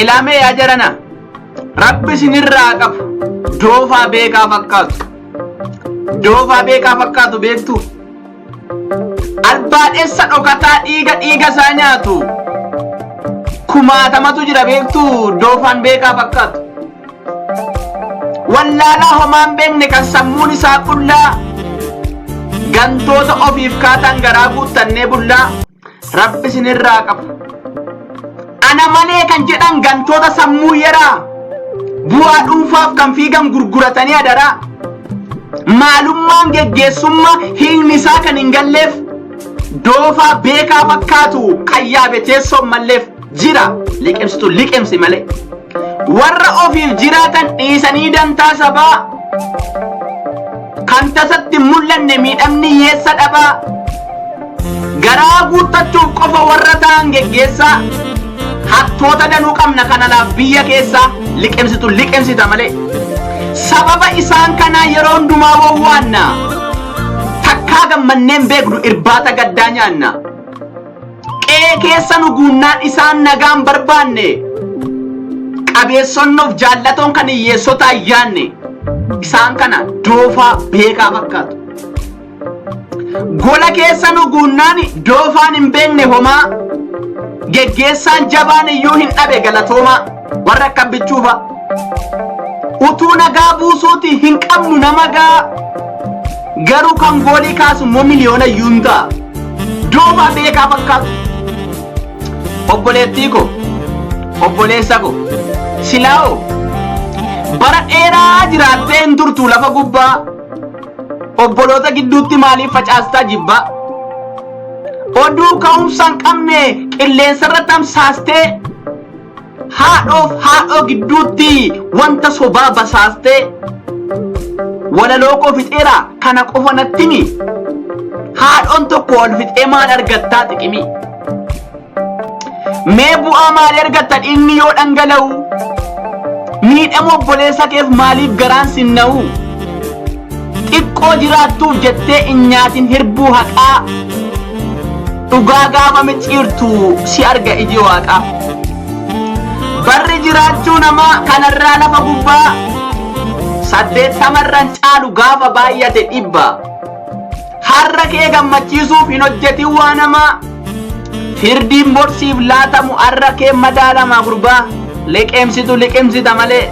Ilaamee yaa jarana, Rabbi isinirraa qabu doofaa beekaa fakkaatu. Doofaa beekaa fakkaatu beektu. Albaadhessa dhokataa dhiiga dhiiga isaa nyaatu. Kumaatamatu jira beektu doofaan beekaa fakkaatu. Wallaalaa homaan beekne kan sammuun isaa qullaa. Gantoota ofiif kaataan garaa guuttannee bullaa. Rabbi isinirraa qaba. Ana malee kan jedhan gantoota sammuu yaraa. Bu'aa dhuunfaaf kan fiigan gurguratanii adaraa. Maalummaan geggeessummaa hiikni isaa kan hin galleef doofaa beekaa fakkaatu kan yaabe teessoon malleef jira liqimsitu liqimsi malee. Warra ofiif jiraatan dhiisanii dantaa sabaa kan tasatti hin mul'anne miidhamni hiyyeessa dhabaa garaa guuttachuuf qofa warra ta'an geggeessaa hattoota danuu qabna kan alaaf biyya keessaa liqimsitu liqimsita malee. Sababa isaan kanaa yeroo hundumaa wawwaanna takkaa gammanneen beeknu irbaata gaddaa nyaanna. Qe'ee keessa nu guunnaan isaan nagaan barbaanne qabeessonnoof jaallatoon kan hiyyeessotaa yaanne isaan kana doofaa beekaa fakkaatu. Gola keessa nu guunnaan doofaan hin beekne homaa geggeessaan jabaan iyyuu hin dhabe galatoomaa warra akka bichuufa. Utuu nagaa buusuuti hin qabnu nama gaa garuu kan goolii kaasu immoo miliyoona iyyuu hin ta'a. Doofaa beekaa fakkaatu. Obboleettii koo, obboleessa koo, silaa'oo bara dheeraa jiraattee hin turtu lafa gubbaa obboloota gidduutti maaliif facaastaa jibbaa? Oduu ka'umsa hin qabne qilleensarra tamsaastee haadhoof haadhoo gidduutti wanta sobaa basaastee walaloo koo fixeera kana qofa natti himi haadhoon tokko wal fixee maal argattaa xiqimii mee bu'aa maalii argatta dhiigni yoo dhangala'u miidhama obboleessa keef maaliif garaan sinna'u xiqqoo jiraattuuf jettee hin nyaatin hirbuu haqaa dhugaa gaafa micciirtu si arga iji waaqaa. Barri jiraachuu namaa kanarraa lafa gubbaa 80rran caalu gaafa baay'ate 100. Har'a kee gammachiisuuf hin hojjetin waa namaa. Firdiin borsiif laatamu har'a kee madaalama gurbaa. Liqimsitu liqimsita malee.